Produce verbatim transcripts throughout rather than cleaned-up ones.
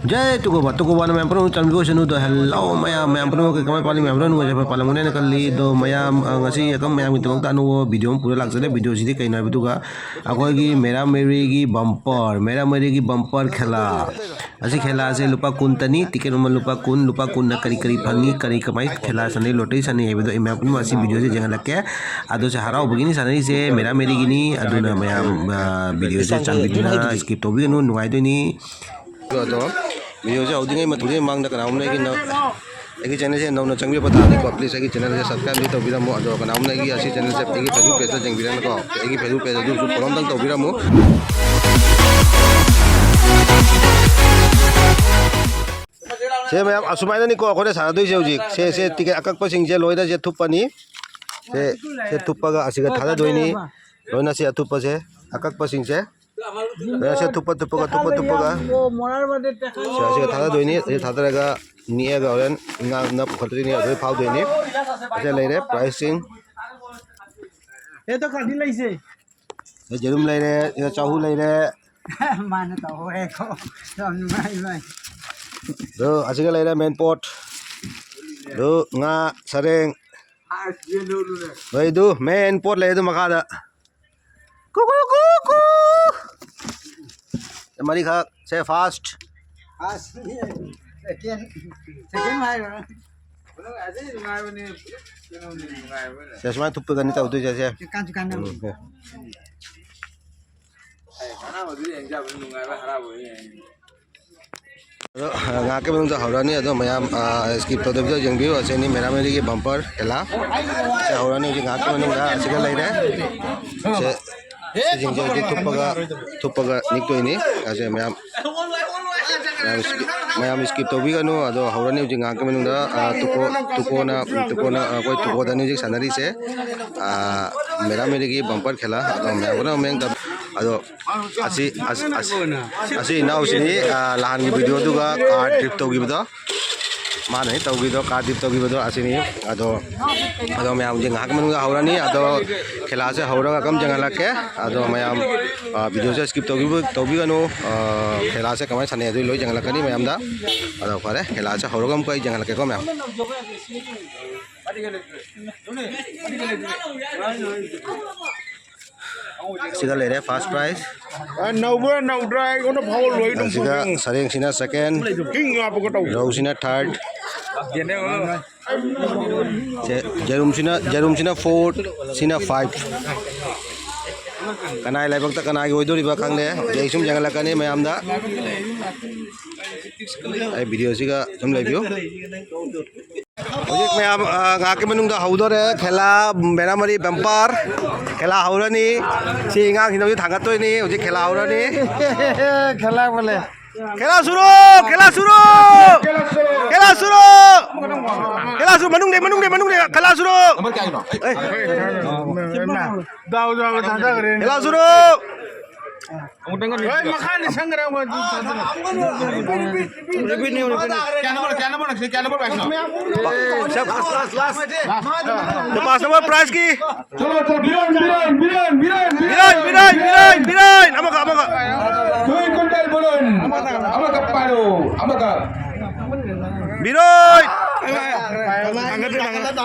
ꯖꯩ ꯇꯨꯀꯣꯕ, ꯇꯨꯀꯣꯕꯅ ꯃꯌꯥꯝ ꯄꯨꯝꯅꯃꯛ ꯆꯥꯟꯕꯤꯌꯨ ꯑꯣꯏꯁꯅꯨ꯫ ꯑꯗꯣ hello ꯃꯌꯥꯝ, ꯃꯌꯥꯝ ꯄꯨꯝꯅꯃꯛ ꯀꯩ ꯀꯃꯥꯏ ꯄꯥꯜꯂꯤ? ꯃꯌꯥꯝ ꯄꯨꯝꯅꯃꯛ ꯅꯨꯡꯉꯥꯏꯖꯕ ꯄꯥꯜꯂꯝꯒꯅꯤ ꯍꯥꯏꯅ ꯈꯜꯂꯤ꯫ ꯑꯗꯣ ꯃꯌꯥꯝ, ꯑ, ꯉꯁꯤ ꯑꯗꯨꯝ ꯃꯌꯥꯝꯒꯤꯗꯃꯛꯇ ꯑꯅꯧꯕ video ꯑꯃ ꯄꯨꯔ ꯂꯥꯛꯆꯔꯦ꯫ Video ꯁꯤꯗꯤ ꯀꯩꯅꯣ ꯍꯥꯏꯕꯗꯨꯒ ꯑꯩꯈꯣꯏꯒꯤ ꯃꯦꯔꯥ ꯃꯦꯔꯤꯒꯤ bumper, ꯃꯦꯔꯥ ꯃꯦꯔꯤꯒꯤ bumper ꯈꯦꯂꯥ꯫ ꯑꯁꯤ ꯈꯦꯂꯥꯁꯦ ꯂꯨꯄꯥ ꯀꯨꯟꯇꯅꯤ, ticket ꯃꯃꯜ ꯂꯨꯄꯥ ꯀꯨꯟ, ꯂꯨꯄꯥ ꯀꯨꯟꯅ ꯀꯔꯤ ꯀꯔꯤ ꯐꯪꯉꯤ, ꯀꯔꯤ ꯀꯃꯥꯏ ꯈꯦꯂꯥ ꯁꯥꯟꯅꯩ, lottery ꯁꯥꯟꯅꯩ ꯍꯥꯏꯕꯗꯣ ꯑꯩ ꯃꯌꯥꯝ ꯄꯨꯝꯅꯃꯛ ꯑꯁꯤ video ꯁꯦ ꯌꯦꯡꯍꯜꯂꯛꯀꯦ꯫ ꯑꯗꯣ ꯁꯤ ꯍꯔꯥꯎꯕꯒꯤꯅꯤ ꯁꯥꯟꯅꯔꯤꯁꯦ, ꯃꯦꯔꯥ ꯃꯦꯔꯤꯒꯤꯅꯤ꯫ ꯑꯗꯨꯅ ꯃꯌꯥꯝ, ꯑ, video ꯁꯦ ꯆꯥꯟꯕꯤꯗꯨꯅ skip ꯇꯧꯕꯤꯒꯅꯨ, ꯅꯨꯡꯉꯥꯏꯗꯣꯏꯅꯤ꯫ ꯑꯗꯣ video ꯁꯦ ꯍꯧꯗ꯭ꯔꯤꯉꯩ ꯃꯇꯨꯡꯗ ꯃꯃꯥꯡꯗ ꯀꯅꯥꯒꯨꯝꯕꯅ ꯑꯩꯒꯤ ꯅ-, ꯑꯩꯒꯤ channel ꯁꯦ ꯅꯧꯅ ꯆꯪꯕꯤꯔꯛꯄ ꯇꯥꯔꯗꯤꯀꯣ, please ꯑꯩꯒꯤ channel ꯁꯦ subscribe ꯗꯤ ꯇꯧꯕꯤꯔꯝꯃꯣ꯫ ꯑꯗꯣ ꯀꯅꯥꯒꯨꯝꯕꯅ ꯑꯩꯒꯤ ꯑꯁꯤ channel ꯁꯦ ꯑꯩꯒꯤ Facebook page ꯇ ꯌꯦꯡꯕꯤꯔꯒꯀꯣ, ꯑꯩꯒꯤ Facebook page ꯑꯗꯨꯁꯨ follow ꯑꯝꯇꯪ ꯇꯧꯕꯤꯔꯝꯃꯨ꯫ ꯁꯦ ꯃꯌꯥꯝ, ꯑꯁꯨꯃꯥꯏꯅꯅꯤꯀꯣ ꯑꯩꯈꯣꯏꯅ ꯁꯥꯟꯅꯗꯣꯏꯁꯦ ꯍꯧꯖꯤꯛ꯫ ꯁꯦ, ꯁꯦ, ticket ꯑꯀꯛꯄꯁꯤꯡꯁꯦ ꯂꯣꯏꯅ ꯁꯦ ꯊꯨꯞꯄꯅꯤ꯫ ꯁꯦ, ꯁꯦ ꯊꯨꯞꯄꯒ ꯑꯁꯤꯒ ꯊꯥꯗꯗꯣꯏꯅꯤ꯫ ꯂꯣꯏꯅ ꯁꯦ ꯑꯊꯨꯞꯄꯁꯦ, ꯑꯀꯛꯄꯁꯤꯡꯁꯦ꯫ ꯂꯣꯏꯅ ꯁꯦ ꯊꯨꯞꯄ, ꯊꯨꯞꯄꯒ, ꯊꯨꯞꯄ, ꯊꯨꯞꯄꯒ꯫ ꯁꯦ, ꯑꯁꯤꯒ ꯊꯥꯗꯗꯣꯏꯅꯤ꯫ ꯑꯁꯤ ꯊꯥꯗꯔꯒ ꯅꯤꯛꯑꯒ ꯍꯣꯔꯦꯟ ꯉꯥ ꯄꯨꯈꯠꯇꯣꯏꯅꯤ, ꯑꯗꯨꯗꯩ ꯐꯥꯎꯗꯣꯏꯅꯤ꯫ ꯑꯁꯤ ꯂꯩꯔꯦ prize ꯁꯤꯡ꯫ ꯑꯦ, ꯇꯣ ꯀꯥꯗꯤ ꯂꯩꯁꯦ꯫ ꯁꯤꯗ ꯌꯦꯔꯨꯝ ꯂꯩꯔꯦ, ꯁꯤꯗ ꯆꯍꯨ ꯂꯩꯔꯦ꯫ ꯃꯥꯅ ꯇꯧꯍꯧꯔꯦꯀꯣ꯫ ꯌꯥꯝ ꯅꯨꯡꯉꯥꯏ, ꯅꯨꯡꯉꯥꯏ꯫ ꯑꯗꯨ ꯑꯁꯤꯒ ꯂꯩꯔꯦ main pot꯫ ꯑꯗꯨ ꯉꯥ, ꯁꯔꯦꯡ꯫ ꯑꯁ, ꯌꯦꯟ ꯂꯧꯔꯨꯔꯦ꯫ ꯂꯩ ꯑꯗꯨ main pot ꯂꯩ ꯑꯗꯨ ꯃꯈꯥꯗ꯫ ꯀꯨꯀꯨꯔꯨ ꯀꯨꯀꯨ꯫ ꯁꯦ ꯃꯔꯤꯈꯛ, ꯁꯦ first꯫ First ꯅꯤ꯫ Second꯫ Second ꯍꯥꯏꯔꯣ꯫ ꯑꯗꯨꯗꯤ ꯅꯨꯡꯉꯥꯏꯕꯅꯦ꯫ ꯀꯩꯅꯣꯅꯦ ꯅꯨꯡꯉꯥꯏꯕꯅꯦ꯫ ꯁꯦ ꯁꯨꯃꯥꯏꯅ ꯊꯨꯞꯄꯒꯅꯤ ꯇꯧꯗꯣꯏꯁꯦ ꯁꯦ꯫ ꯀꯥꯟꯁꯨ ꯀꯥꯟꯅꯕꯅꯤ꯫ ꯎꯝ, ꯁꯦ꯫ ꯑꯗꯣ, ꯑ, ꯉꯥꯏꯍꯥꯛꯀꯤ ꯃꯅꯨꯡꯗ ꯍꯧꯔꯅꯤ꯫ ꯑꯗꯣ ꯃꯌꯥꯝ, ꯑ, skip ꯇꯧꯗꯕꯤꯗ ꯌꯦꯡꯕꯤꯌꯨ꯫ ꯑꯁꯤꯅꯤ ꯃꯦꯔꯥ ꯃꯦꯔꯤꯒꯤ bumper ꯈꯦꯂꯥ꯫ ꯁꯤ ꯍꯧꯔꯅꯤ ꯍꯧꯖꯤꯛ ꯉꯥꯏꯍꯥꯛꯀꯤ ꯃꯅꯨꯡꯗ꯫ ꯑꯁꯤꯒ ꯂꯩꯔꯦ꯫ ꯁꯦ, ꯁꯤꯁꯤꯡꯁꯦ ꯍꯧꯖꯤꯛ ꯊꯨꯞꯄꯒ, ꯊꯨꯞꯄꯒ ꯅꯤꯛꯇꯣꯏꯅꯤ꯫ ꯑꯁꯦ ꯃꯌꯥꯝ, ꯃꯌꯥꯝ skip, ꯃꯌꯥꯝ skip ꯇꯧꯕꯤꯒꯅꯨ꯫ ꯑꯗꯣ ꯍꯧꯔꯅꯤ ꯍꯧꯖꯤꯛ ꯉꯥꯏꯍꯥꯛꯀꯤ ꯃꯅꯨꯡꯗ꯫ ꯑ, ꯇꯨꯀꯣ-, ꯇꯨꯀꯣꯅ, ꯇꯨꯀꯣꯅ, ꯑ, ꯑꯩꯈꯣꯏ ꯇꯨꯀꯣꯗꯅꯤ ꯍꯧꯖꯤꯛ ꯁꯥꯟꯅꯔꯤꯁꯦ꯫ ꯑ, ꯃꯦꯔꯥ ꯃꯦꯔꯤꯒꯤ bumper ꯈꯦꯂꯥ꯫ ꯑꯗꯣ ꯃꯌꯥꯝ ꯄꯨꯝꯅꯃꯛ ꯃꯌꯦꯡ ꯇꯝ-, ꯑꯗꯣ ꯑꯁꯤ, ꯑꯁ-, ꯑꯁ-, ꯑꯁꯤ ꯏꯅꯥꯎꯁꯤꯅꯤ, ꯑ, ꯅꯍꯥꯟꯒꯤ video ꯗꯨꯒ car trip ꯇꯧꯈꯤꯕꯗꯣ꯫ ꯃꯥꯅ ꯍꯦꯛ ꯇꯧꯈꯤꯕꯗꯣ, ꯀꯥꯔꯗꯤꯞ ꯇꯧꯈꯤꯕꯗꯣ ꯑꯁꯤꯅꯤ꯫ ꯑꯗꯣ, ꯑꯗꯣ ꯃꯌꯥꯝꯁꯦ ꯉꯥꯏꯍꯥꯛ ꯃꯅꯨꯡꯗ ꯍꯧꯔꯅꯤ꯫ ꯑꯗꯣ ꯈꯦꯂꯥꯁꯦ ꯍꯧꯔꯒ ꯑꯗꯨꯝ ꯌꯦꯡꯍꯜꯂꯛꯀꯦ꯫ ꯑꯗꯣ ꯃꯌꯥꯝ, ꯑ, ꯚꯤꯗꯤꯑꯣꯁꯦ ꯁ꯭ꯀꯤꯞ ꯇꯧꯕꯤꯕ-, ꯇꯧꯕꯤꯒꯅꯨ꯫ ꯑ, ꯈꯦꯂꯥꯁꯦ ꯀꯃꯥꯏꯅ ꯁꯥꯟꯅꯩ ꯑꯗꯨ ꯂꯣꯏ ꯌꯦꯡꯍꯜꯂꯛꯀꯅꯤ ꯃꯌꯥꯝꯗ꯫ ꯑꯗꯣ ꯐꯔꯦ, ꯈꯦꯂꯥꯁꯦ ꯍꯧꯔꯒ ꯑꯃꯨꯛꯀ ꯑꯩ ꯌꯦꯡꯍꯜꯂꯛꯀꯦꯀꯣ ꯃꯌꯥꯝ꯫ ꯁꯤꯗ ꯂꯩꯔꯦ first prize꯫ ꯑ, ꯅꯧꯕ꯭ꯔꯥ ꯅꯧꯗ꯭ꯔꯥ ꯑꯩꯉꯣꯟꯗ ꯐꯥꯎ ꯂꯣꯏ ꯑꯗꯨꯝ ꯑꯁꯤꯗ ꯐꯪꯉꯤ꯫ ꯁꯔꯦꯡꯁꯤꯅ second, ꯍꯤꯡ ꯍꯥꯞꯄꯒ ꯇꯧꯕ꯫ ꯔꯧꯁꯤꯅ third꯫ ꯁꯦ, ꯌꯦꯔꯨꯝꯁꯤꯅ, ꯌꯦꯔꯨꯝꯁꯤꯅ four, ꯁꯤꯅ five꯫ ꯀꯅꯥꯏ ꯂꯥꯏꯕꯛꯇ ꯀꯅꯥꯒꯤ ꯑꯣꯏꯗꯣꯔꯤꯕ ꯈꯪꯗꯦ꯫ ꯍꯧꯖꯤꯛ ꯑꯩ ꯁꯨꯝ ꯌꯦꯡꯍꯜꯂꯛꯀꯅꯤ ꯃꯌꯥꯝꯗ꯫ ꯑꯩ ꯚꯤꯗꯤꯑꯣꯁꯤꯒ ꯁꯨꯝ ꯂꯩꯕꯤꯌꯨ꯫ ꯍꯧꯖꯤꯛ ꯃꯌꯥꯝ, ꯑ, ꯉꯥꯏꯍꯥꯛꯀꯤ ꯃꯅꯨꯡꯗ ꯍꯧꯗꯣꯔꯦ ꯈꯦꯂꯥ ꯃꯦꯔꯥꯃꯔꯤ ꯕꯦꯝꯄꯥꯔ꯫ ꯈꯦꯂꯥ ꯍꯧꯔꯅꯤ꯫ ꯁꯤ ꯑꯉꯥꯡꯁꯤꯡꯗ ꯍꯧꯖꯤꯛ ꯊꯥꯡꯒꯠꯇꯣꯏꯅꯤ꯫ ꯍꯧꯖꯤꯛ ꯈꯦꯂꯥ ꯍꯧꯔꯅꯤ꯫ ꯈꯦꯂꯥ ꯕꯣꯂꯦ꯫ ꯈꯦꯂꯥ ꯁꯨꯔꯨ! ꯈꯦꯂꯥ ꯁꯨꯔꯨ! ꯈꯦꯂꯥ ꯁꯨꯔꯨ! ꯈꯦꯂꯥ ꯁꯨꯔꯨ! ꯃꯅꯨꯡꯗ, ꯃꯅꯨꯡꯗ, ꯃꯅꯨꯡꯗ! ꯈꯦꯂꯥ ꯁꯨꯔꯨ! ꯑꯦ! ꯗꯥꯎ ꯗꯥꯎ ꯊꯥꯗꯈ꯭ꯔꯦꯅꯦ꯫ ꯈꯦꯂꯥ ꯁꯨꯔꯨ! ꯍꯣꯏ, ꯃꯈꯥꯗꯤ ꯁꯪꯈ꯭ꯔꯦ, ꯑꯩꯈꯣꯏ ꯑꯗꯨꯝ ꯊꯥꯗꯔꯦ꯫ Repeat ꯅꯤ, repeat ꯅꯤ꯫ ꯀꯌꯥ number, ꯀꯌꯥ number ꯅꯪꯁꯦ? ꯀꯌꯥ number prize ꯅꯣ? ꯁꯦ, ꯂꯥꯁ, ꯂꯥꯁ, ꯂꯥꯁ꯫ ꯄꯥꯁ number prize ꯀꯤ꯫ ꯆꯠꯂꯣ, ꯆꯠꯂꯣ, ꯕꯤꯔꯣꯟ, ꯕꯤꯔꯣꯟ, ꯕꯤꯔꯣꯟ, ꯕꯤꯔꯣꯟ, ꯕꯤꯔꯣꯟ, ꯕꯤꯔꯣꯟ, ꯕꯤꯔꯣꯟ, ꯕꯤꯔꯣꯟ, ꯕꯤꯔꯣꯟ꯫ ꯑꯃꯒ, ꯑꯃꯒ꯫ ꯇꯨꯏ ꯀꯨꯟꯇꯦꯜ ꯕꯣꯂꯣꯟ꯫ ꯑꯃꯒ ꯄꯥꯏꯔꯣ, ꯑꯃꯒ꯫ ꯕꯤꯔꯣꯟ!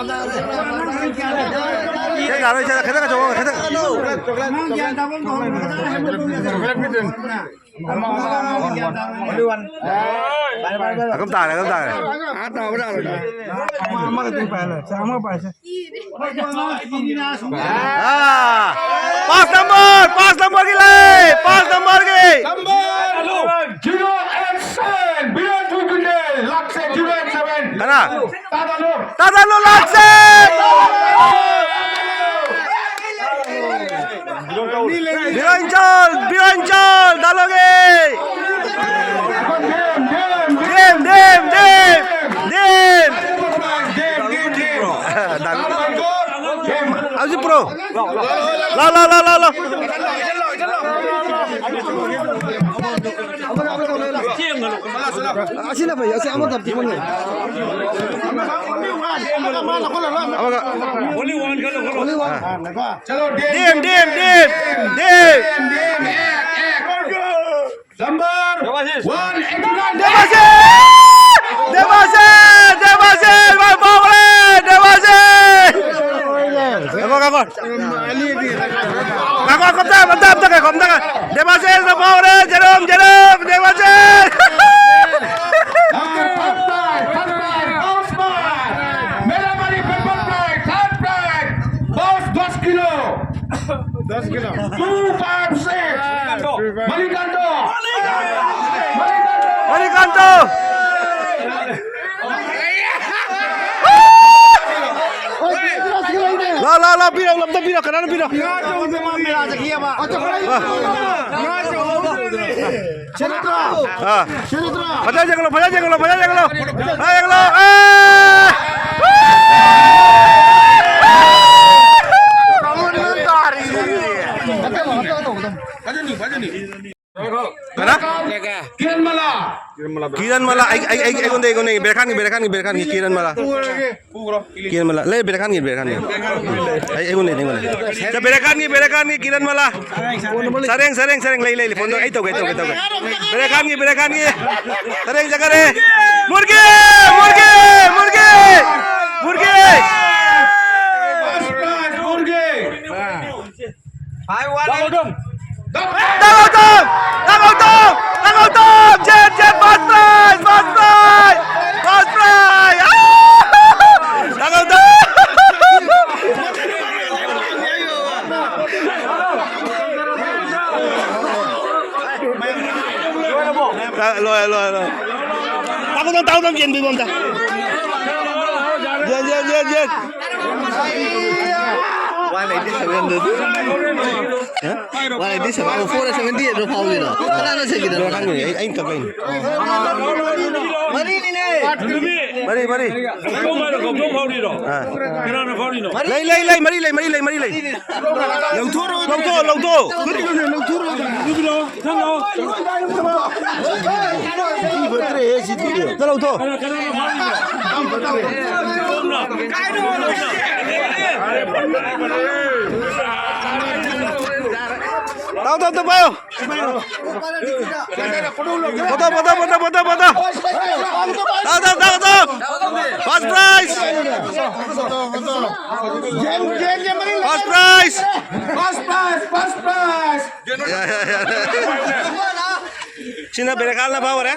ꯈꯤꯇꯪ ꯇꯥꯔꯣꯏ, ꯈꯤꯇꯪ, ꯈꯤꯇꯪ ꯆꯠꯂꯣ, ꯈꯤꯇꯪ꯫ ꯑꯗꯨꯝ ꯇꯥꯔꯦ, ꯑꯗꯨꯝ ꯇꯥꯔꯦ꯫ ꯑꯥ, ꯇꯥꯕ ꯇꯥꯕ꯫ ꯑꯃꯒ ꯑꯗꯨꯝ ꯄꯥꯏꯍꯜꯂꯣ꯫ ꯁꯦ, ꯑꯃꯒ ꯄꯥꯏꯁꯦ꯫ ꯑꯥ, ꯄꯥꯁ ꯅꯝꯕꯔ, ꯄꯥꯁ ꯅꯝꯕꯔꯒꯤ ꯂꯩ, ꯄꯥꯁ ꯅꯝꯕꯔꯒꯤ꯫ Number zero eight seven, ꯕꯤꯔꯣꯟ ꯊꯨꯏꯀꯨꯟꯗꯦꯜ, ꯂꯥꯛꯁꯦ zero eight seven꯫ ꯀꯅꯥ? ꯇꯥꯗꯂꯨ꯫ ꯇꯥꯗꯂꯨ ꯂꯥꯛꯁꯦ! ꯕꯤꯔꯣꯟꯆꯜ, ꯕꯤꯔꯣꯟꯆꯜ, ꯗꯥꯂꯣꯒꯤ! ꯗꯦꯝ, ꯗꯦꯝ, ꯗꯦꯝ, ꯗꯦꯝ! ꯍꯧꯖꯤꯛ ꯄ꯭ꯔꯣ꯫ ꯂꯥ, ꯂꯥ, ꯂꯥ, ꯂꯥ, ꯂꯥ꯫ ꯑꯁꯤꯅ ꯐꯩ, ꯑꯁꯤ ꯑꯃ ꯇꯞꯇꯤ ꯃꯣꯏꯅ꯫ ꯑꯃꯒ꯫ Only one. Only one. ꯆꯠꯂꯣ, ꯗꯦꯝ, ꯗꯦꯝ, ꯗꯦꯝ, ꯗꯦꯝ꯫ Number one eighty nine. ꯗꯦꯕꯥꯁꯤꯁ! ꯗꯦꯕꯥꯁꯤꯁ! ꯗꯦꯕꯥꯁꯤꯁ! ꯃꯥ ꯐꯥꯎꯔꯦ! ꯗꯦꯕꯥꯁꯤꯁ! ꯉꯥꯏꯈꯣ, ꯉꯥꯏꯈꯣ꯫ ꯉꯥꯏꯈꯣ, ꯑꯝꯇ, ꯑꯝꯇ, ꯑꯝꯇ ꯉꯥꯏꯈꯣ, ꯑꯝꯇ ꯉꯥꯏꯈꯣ꯫ ꯗꯦꯕꯥꯁꯤꯁꯅ ꯐꯥꯎꯔꯦ! ꯖꯦꯔꯣꯝ, ꯖꯦꯔꯣꯝ! ꯗꯦꯕꯥꯁꯤꯁ! Number five, five, five, bounce five. मेरा मारी paper prize, third prize, bounce दस किलो। दस किलो। Two five six. Manikanto. Manikanto. ꯂꯥ, ꯂꯥ, ꯂꯥ, ꯄꯤꯔꯣ, ꯂꯝꯗ ꯄꯤꯔꯣ, ꯀꯅꯥꯅꯣ ꯄꯤꯔꯣ? ꯁꯦꯅꯤꯇ꯭ꯔꯥ! ꯑꯥ꯫ ꯁꯦꯅꯤꯇ꯭ꯔꯥ! ꯐꯖꯅ ꯌꯦꯡꯂꯣ, ꯐꯖꯅ ꯌꯦꯡꯂꯣ, ꯐꯖꯅ ꯌꯦꯡꯂꯣ꯫ ꯐꯖꯅ ꯌꯦꯡꯂꯣ꯫ ꯑꯦ! ꯐꯖꯅꯤ, ꯐꯖꯅꯤ꯫ ꯀꯅꯥ? ꯀꯤꯔꯟ ꯃꯂꯥ꯫ ꯀꯤꯔꯟ ꯃꯂꯥ, ꯑꯩ, ꯑꯩ, ꯑꯩ, ꯑꯩꯉꯣꯟꯗ, ꯑꯩꯉꯣꯟꯗ, ꯕꯦꯔꯈꯥꯟꯒꯤ, ꯕꯦꯔꯈꯥꯟꯒꯤ, ꯕꯦꯔꯈꯥꯟꯒꯤ, ꯀꯤꯔꯟ ꯃꯂꯥ꯫ ꯀꯤꯔꯟ ꯃꯂꯥ꯫ ꯂꯩ, ꯕꯦꯔꯈꯥꯟꯒꯤ, ꯕꯦꯔꯈꯥꯟꯒꯤ꯫ ꯑꯩ, ꯑꯩꯉꯣꯟꯗ, ꯑꯩꯉꯣꯟꯗ꯫ ꯁꯦ, ꯕꯦꯔꯈꯥꯟꯒꯤ, ꯕꯦꯔꯈꯥꯟꯒꯤ, ꯀꯤꯔꯟ ꯃꯂꯥ꯫ ꯁꯔꯦꯡ, ꯁꯔꯦꯡ, ꯁꯔꯦꯡ, ꯂꯩ, ꯂꯩ, ꯂꯩ꯫ ꯐꯣꯟꯗꯣ ꯑꯩ ꯇꯧꯒꯦ, ꯑꯩ ꯇꯧꯒꯦ, ꯑꯩ ꯇꯧꯒꯦ꯫ ꯕꯦꯔꯈꯥꯟꯒꯤ, ꯕꯦꯔꯈꯥꯟꯒꯤ꯫ ꯁꯔꯦꯡ ꯆꯠꯈꯔꯦ꯫ ꯃꯨꯔꯒꯤ, ꯃꯨꯔꯒꯤ, ꯃꯨꯔꯒꯤ, ꯃꯨꯔꯒꯤ꯫ ꯗꯥ ꯒꯧꯇꯝ! ꯗꯥ ꯒꯧꯇꯝ! ꯗꯥ ꯒꯧꯇꯝ! ꯖꯦꯠ, ꯖꯦꯠ, first prize! First prize! First prize! ꯑꯥ! ꯗꯥ ꯒꯧꯇꯝ! ꯑꯥ, ꯂꯣꯏꯔꯦ, ꯂꯣꯏꯔꯦ, ꯂꯣꯏꯔꯦ꯫ ꯗꯥ ꯒꯧꯇꯝ, ꯗꯥ ꯒꯧꯇꯝ ꯌꯦꯟꯕꯤꯕ ꯑꯝꯇ꯫ ꯌꯦꯟ, ꯌꯦꯟ, ꯌꯦꯟ, ꯌꯦꯟ꯫ One eighty seven ꯗꯨꯗꯤ꯫ ꯍꯥ? One eighty seven, ꯑꯣ, four seventy eight ꯔꯣ ꯐꯥꯎꯔꯤꯗꯣ? ꯀꯅꯥꯅꯣ ꯁꯦꯝꯈꯤꯗꯣ? ꯕꯦꯔꯈꯥꯟꯒꯤꯅꯦ, ꯑꯩ, ꯑꯩꯅ ꯀꯛꯄꯩꯅꯦ꯫ ꯃꯔꯤꯅꯤꯅꯦ꯫ ꯃꯔꯤ, ꯃꯔꯤ꯫ ꯒꯧꯇꯝ ꯍꯥꯏꯔꯣ, ꯒꯧꯇꯝ ꯐꯥꯎꯔꯤꯔꯣ? ꯑꯥ꯫ ꯀꯅꯥꯅ ꯐꯥꯎꯔꯤꯅꯣ? ꯂꯩ, ꯂꯩ, ꯂꯩ, ꯃꯔꯤ ꯂꯩ, ꯃꯔꯤ ꯂꯩ, ꯃꯔꯤ ꯂꯩ꯫ ꯂꯧꯊꯣꯛꯑꯣ, ꯂꯧꯊꯣꯛꯑꯣ꯫ ꯂꯧꯊꯣꯛꯑꯣ꯫ ꯏꯊꯪ ꯂꯧ꯫ ꯆꯠꯂꯧ ꯊꯣ꯫ ꯇꯥꯎ ꯇꯥꯎ ꯇꯥꯎ ꯄꯥꯏꯌꯣ꯫ ꯄꯣꯊꯥ ꯄꯣꯊꯥ ꯄꯣꯊꯥ ꯄꯣꯊꯥ ꯄꯣꯊꯥ꯫ ꯇꯥꯎ ꯇꯥꯎ ꯇꯥꯎ ꯇꯥꯎ꯫ First prize꯫ First prize꯫ First prize, first prize꯫ ꯁꯤꯅ ꯕꯦꯔꯦꯈꯥꯜꯅ ꯐꯥꯎꯔꯦ꯫